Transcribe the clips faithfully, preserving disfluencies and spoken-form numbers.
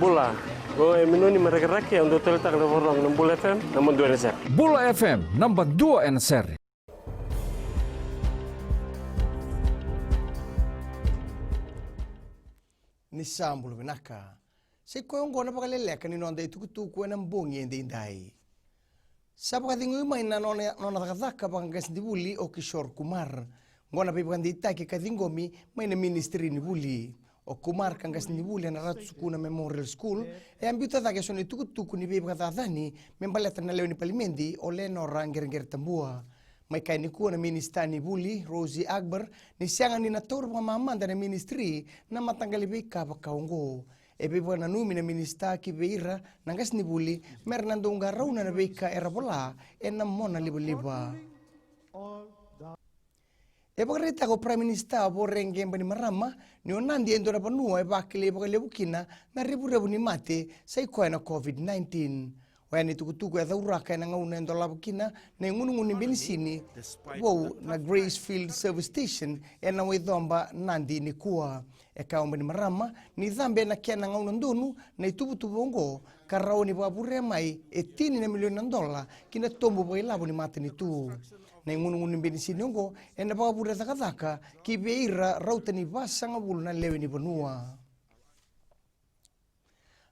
Bula, o e Minoni Marakerake, au dau taleitaka na vakarorogo na Bula F M, naba dua ena sere. Bula F M, naba dua ena sere. Ni sa bula vinaka. Sa i koya oqo na vakaleleka ni noda itukutuku ena bogi edaidai. Sa vakaciqomi mai na nona, nona cakacaka vakaqasenivuli o Kishore Kumar. Oqo na veivakadeitaki ka ciqomi mai na Ministry ni Vuli. O Kumar ka qasenivuli ena Ratu Sukuna Memorial School e a biuta cake eso na itukutuku ni veivakacacani me baleta na lewe ni Palimedi o Lenora Qereqere Tabua. Mai kaya nikua na Minisita ni Vuli, Rosy Akbar, ni sega ni na taura vakamamada na Ministry na mataqali veika vaka oqo. E veivakananumi na Minisita ki vei ira na qasenivuli me ra na dau qarauna na veika era vola ena mona livaliva. E vakaraitaka o Prime Minister Voreqe Bainimarama ni o Nadi e dua na vanua e vakilai vakalevu kina na revurevu ni mate, sa i koya na COVID nineteen. Oya na itukutuku e cauraka ena gauna e dolava kina na igunugunu ni benisini vou na Gracefield Service Station ena Waicoba, Nadi nikua. E kaya o Bainimarama ni cabe ena kena gauna donu na ituvatuva oqo ka rawa ni vakavurea mai e tini na milioni na dola ki na tobu vakailavo ni matanitu. Na igunugunu ni benisini oqo ena vakavurea cakacaka ki vei ira rauta ni vasagavulu na lewe ni vanua.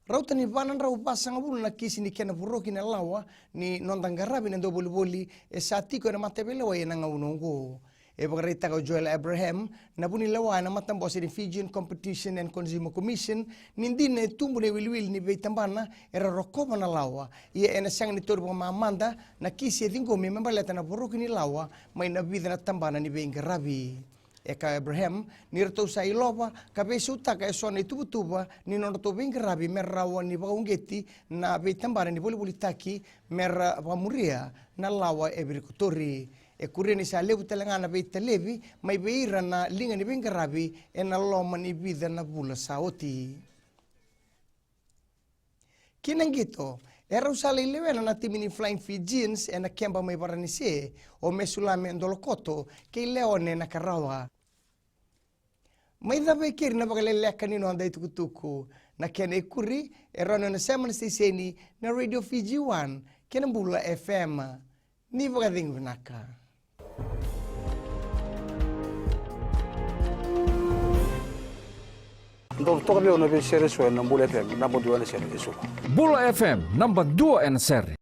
Rauta ni va na drau vasagavulu na kisi ni kena voroki na lawa ni noda qaravi na dauvolivoli e sa tiko ena mataveilewai ena gauna oqo. E vakaraitaka o Joel Abraham, na vunilewa ena matabose ni Fijian Competition and Consumer Commission, ni dina e tubu na iwiliwili ni veitabana era rokova na lawa, ia ena sega ni tauri vakamamada na kisi e ciqomi me baleta na voroki ni lawa mai na vica na tabana ni veiqaravi. E kaya o Abraham ni ratou sa ilova ka veisautaka eso na ituvatuva ni nodratou veiqaravi me rawa ni vakauqeti na veitabana ni volivolitaki me ra vakamuria na lawa e virikotori. E kuria ni sa levu tale ga na veitalevi mai vei ira na liga ni veiqaravi ena loma ni vica na vula sa oti. Ki na qito, e rau sa lai lewena na timi ni Flying Fijians ena keba mai Varanise, o Mesulame Dolokoto kei Leone Nakarawa. Mai cava e keri na vakaleleka ni noda itukutuku. Na kena ikuri e rawa ni o na sema na siteseni na Radio Fiji One kei na Bula F M. Ni vakacegu vinaka. Dou toka vei au na veisere eso ena Bula F M, naba dua ena sere eso. Bula F M, naba dua ena sere.